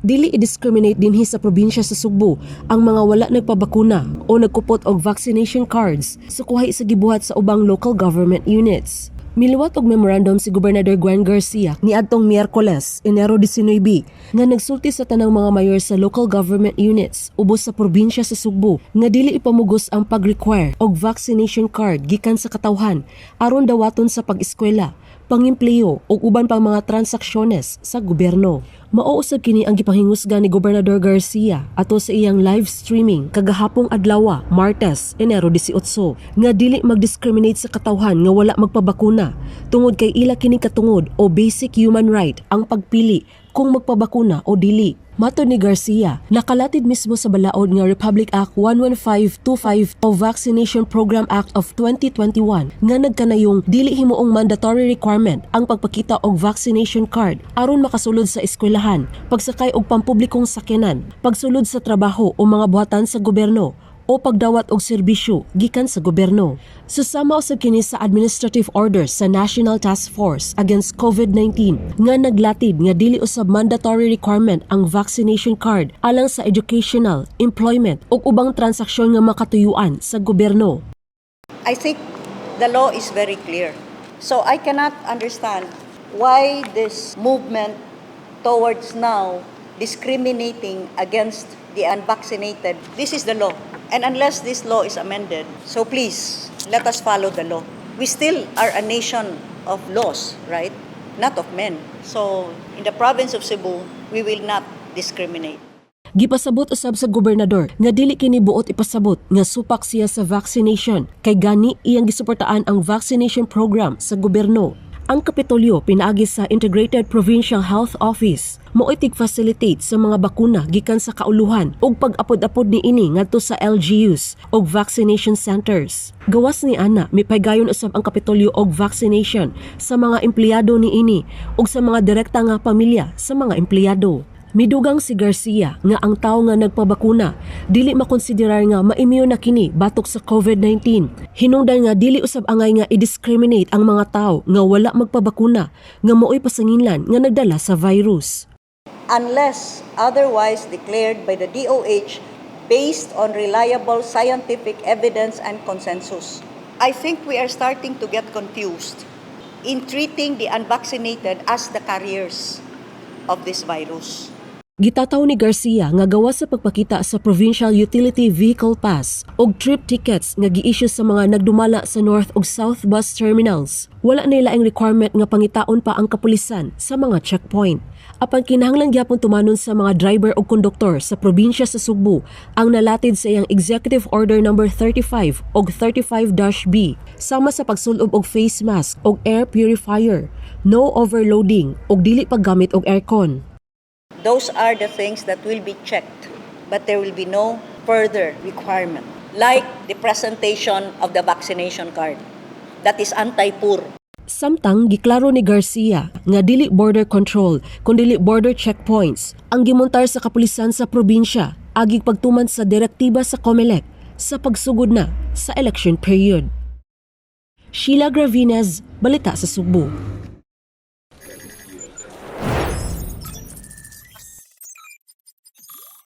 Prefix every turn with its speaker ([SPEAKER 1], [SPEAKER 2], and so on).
[SPEAKER 1] Dili i-discriminate dinhi sa probinsya sa Sugbo ang mga wala nagpabakuna o nagkupot og vaccination cards sa kuhay sa gibuhat sa ubang local government units. Miluwat og memorandum si Gobernador Gwen Garcia niadtong Miyerkules, Enero 19, nga nagsulti sa tanang mga mayor sa local government units ubos sa probinsya sa Sugbo nga dili ipamugos ang pag-require og vaccination card gikan sa katawhan aron dawaton sa pag-eskwela, pangempleyo ug uban pang mga transaksyones sa gobyerno. Mao usab kini ang gipahingusgan ni Gobernador Garcia ato sa iyang live streaming kagahapong adlaw, Martes, Enero 18, nga dili mag-discriminate sa katawhan nga wala magpabakuna tungod kay ila kini katungod o basic human right ang pagpili kung magpabakuna o dili. Matod ni Garcia, nakalatid mismo sa balaod nga Republic Act 11525 o Vaccination Program Act of 2021 nga nagkanayong dili himuong mandatory requirement ang pagpakita og vaccination card aron makasulod sa eskwelahan, pagsakay og pampublikong sakyanan, pagsulod sa trabaho o mga buhatan sa gobyerno o pagdawat og serbisyo gikan sa gobyerno. Susama usab kini sa administrative orders sa National Task Force Against COVID-19 nga naglatid nga dili usab mandatory requirement ang vaccination card alang sa educational, employment ug ubang transaksyon nga makatuyuan sa gobyerno.
[SPEAKER 2] I think the law is very clear. So I cannot understand why this movement towards now discriminating against the unvaccinated. This is the law. And unless this law is amended, so please, let us follow the law. We still are a nation of laws, right? Not of men. So in the province of Cebu, we will not discriminate.
[SPEAKER 1] Gipasabot usab sa gobernador nga dili kini buot ipasabot nga supak siya sa vaccination kay gani iyang gisuportaan ang vaccination program sa gobyerno. Ang Kapitolyo pinaagi sa Integrated Provincial Health Office mo'y tig-facilitate sa mga bakuna gikan sa kauluhan ug pag-apod-apod niini ngadto sa LGUs ug vaccination centers. Gawas ni ana, mipaygayon usab ang Kapitolyo og vaccination sa mga empleyado niini ug sa mga direkta nga pamilya sa mga empleyado. Midugang si Garcia nga ang tawo nga nagpabakuna dili makonsiderar nga ma-immune na kini batok sa COVID-19. Hinungdan nga dili usab angay nga i-discriminate ang mga tawo nga wala magpabakuna nga maoy pasanginlan nga nagdala sa virus.
[SPEAKER 2] Unless otherwise declared by the DOH based on reliable scientific evidence and consensus. I think we are starting to get confused in treating the unvaccinated as the carriers of this virus.
[SPEAKER 1] Gitataw ni Garcia nga gawas sa pagpakita sa Provincial Utility Vehicle Pass og trip tickets nga gi-issue sa mga nagdumala sa North ug South bus terminals, wala na laing requirement nga pangitaon pa ang kapulisan sa mga checkpoint. Apan kinahanglan gyapon tumanon sa mga driver ug konduktor sa probinsya sa Sugbo ang nalatid sa iyang Executive Order number 35 og 35-B sama sa pagsulob og face mask og air purifier, no overloading ug dili paggamit og aircon.
[SPEAKER 2] Those are the things that will be checked, but there will be no further requirement, like the presentation of the vaccination card. That is anti-poor.
[SPEAKER 1] Samtang giklaro ni Garcia nga dili border control kundi border checkpoints ang gimontar sa kapulisan sa probinsya agig pagtuman sa direktiba sa COMELEC sa pagsugod na sa election period. Sheila Gravines, Balita sa Sugbo.